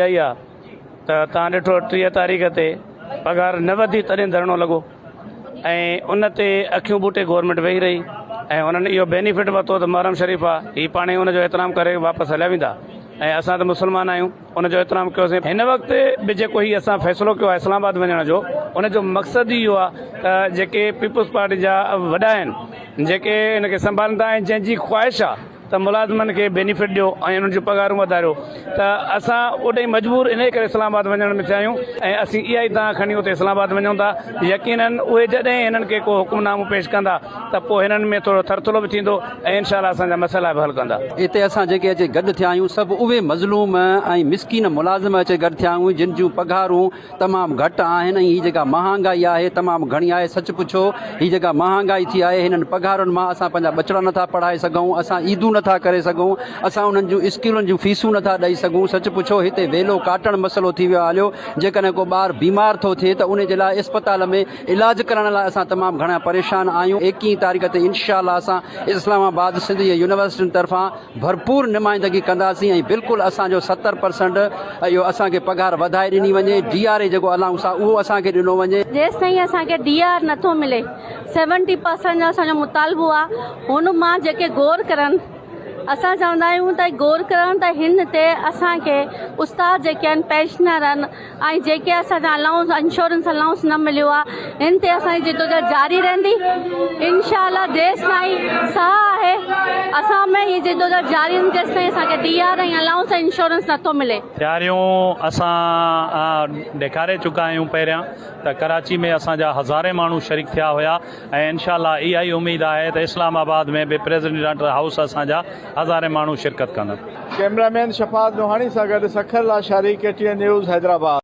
آئي آ ته توهان ڏٺو 30 تاريخ تي پگهار نه وڌي تڏهن ڌرڻو لڳو ۽ ان تي اکيون ٻوٽي گورنمينٽ ويهي رهي ۽ انهن اهو بينيفٽ ورتو ته محرم شريف آ هي پاڻهي ان جو احترام ڪري واپس هليا ويندا ۽ اسان ته مسلمان آهيون ان جو احترام ڪيوسين. هن وقت به جيڪو هي اسان فيصلو ڪيو آهي اسلام آباد وڃڻ جو ان جو مقصد ئي اهو آ ته جيڪي پيپلز پارٽي جا وڏا آهن جيڪي ان کي سنڀالن ٿا ۽ جنهن جي خواهش آ ته ملازمن کي بينيفٽ ڏيو ۽ انهن جون پگهارون وڌاريو ته اسان اوڏي مجبور انهي ڪري اسلام آباد وڃڻ ۾ ٿيا آهيون ۽ اسين اها ئي دانهن کڻي اتي اسلام آباد وڃون ٿا يقينن اهي جڏهن هنن کي ڪو حڪم نامو پيش ڪندا ته پوء هنن ۾ ٿورو ٿرٿلو به ٿيندو ۽ انشاء الله اسان جا مسئلا به حل ڪندا. اتي اسان جيڪي اچي گڏ ٿيا آهيون سڀ اهي مظلوم ۽ مسڪين ملازم اچي گڏ ٿيا آهيون جن جون پگهارون تمام گهٽ آهن ۽ هي جيڪا مهانگائي آهي تمام گهڻي آهي سچ پڇو هي جيڪا مهانگائي ٿي آهي هنن پگهارن مان اسان پنهنجا ٻچڙا نٿا پڙهائي سگهون اسان عيدون نٿا ڪري سگهون اسان انهن جون اسڪولن جون فيسون نٿا ڏئي سگهون سچ پڇو هتي ويلو ڪاٽڻ مسئلو ٿي ويو آهي هليو جيڪڏهن ڪو ٻار بيمار ٿو ٿئي ته ان جي لاء اسپتال ۾ علاج ڪرڻ لاء اسان تمام گهڻا پريشان آهيون ايڪيهين تاريخ تي انشاء الله اسان اسلام آباد سنڌ جي يونيورسٽين طرفان ڀرپور نمائندگي ڪنداسين ۽ بلڪل اسان جو 70 پرسنٽ اهو اسان کي پگهار وڌائي ڏني وڃي ڊي آر اي جيڪو الائونس آهي اهو اسان کي ڏنو وڃي. جيستائين اسان کي ڊي آر نٿو ملي 70 پرسنٽ جو اسان جو مطالبو آ هن مان جيڪي غور ڪرن اسان چوندا آهيون ته غور ڪرن ته هن تي اسان کي استاد جيڪي آهن پينشنر آهن ۽ جيڪي اسان کي الائونس انشورنس الائونس نه مليو آ ان تي اسان جي جدوجهد جاري رهندي انشاء الله جيستائين ساهه آهي اسان ۾ هي جدوجهد جاري رهندي جيستائين اسان کي ڊي آر ۽ الائونس ۽ انشورنس نٿو ملي. تياريون اسان ڏيکاري چڪا آهيون پهريان ته ڪراچي ۾ اسان جا هزارين ماڻهو شريڪ ٿيا هيا ۽ انشاء الله اها ئي اميد آهي ته اسلام آباد ۾ به پريزيڊنٽ هائوس اسان جا هزارين ماڻهو شرڪت ڪندا. ڪئميرا مين شفاعت نوحاڻي سان گڏ Sukkur Lashari, K T N news, Hyderabad.